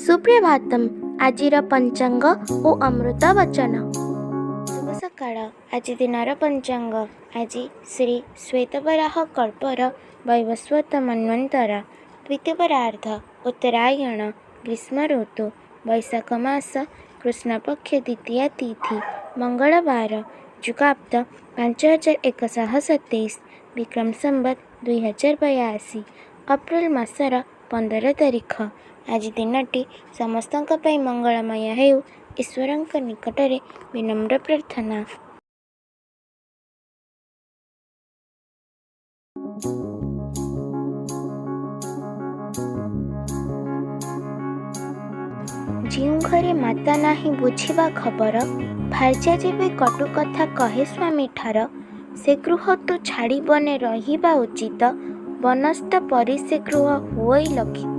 ସୁପ୍ରଭାତମ୍। ଆଜିର ପଞ୍ଚାଙ୍ଗ ଓ ଅମୃତ ବଚନ। ଶୁଭ ସକାଳ। ଆଜି ଦିନର ପଞ୍ଚାଙ୍ଗ। ଆଜି ଶ୍ରୀ ଶ୍ୱେତବରାହ କଳ୍ପର ବୈବସ୍ୱତ ମନ୍ୱନ୍ତର ଦ୍ୱିତୀୟପରାର୍ଦ୍ଧ, ଉତ୍ତରାୟଣ, ଗ୍ରୀଷ୍ମ ଋତୁ, ବୈଶାଖ ମାସ କୃଷ୍ଣପକ୍ଷ ଦ୍ୱିତୀୟା ତିଥି, ମଙ୍ଗଳବାର, ଯୁଗାବ୍ଦ 5127, ବିକ୍ରମ ସମ୍ବତ 2082, ଅପ୍ରିଲ ମାସର 15 ତାରିଖ। ଆଜି ଦିନଟି ସମସ୍ତଙ୍କ ପାଇଁ ମଙ୍ଗଳମୟ ହେଉ, ଈଶ୍ୱରଙ୍କ ନିକଟରେ ବିନମ୍ର ପ୍ରାର୍ଥନା। ଯେଉଁ ଘରେ ମାତା ନାହିଁ ବୁଝିବା ଖବର, ଭାର୍ଯ୍ୟା ଯେବେ କଟୁ କଥା କହେ ସ୍ୱାମୀଠାର, ସେ ଗୃହ ତୁ ଛାଡ଼ି ବନେ ରହିବା ଉଚିତ, ବନସ୍ତ ପରି ସେ ଗୃହ ହୁଅଇ ଲକ୍ଷିତ।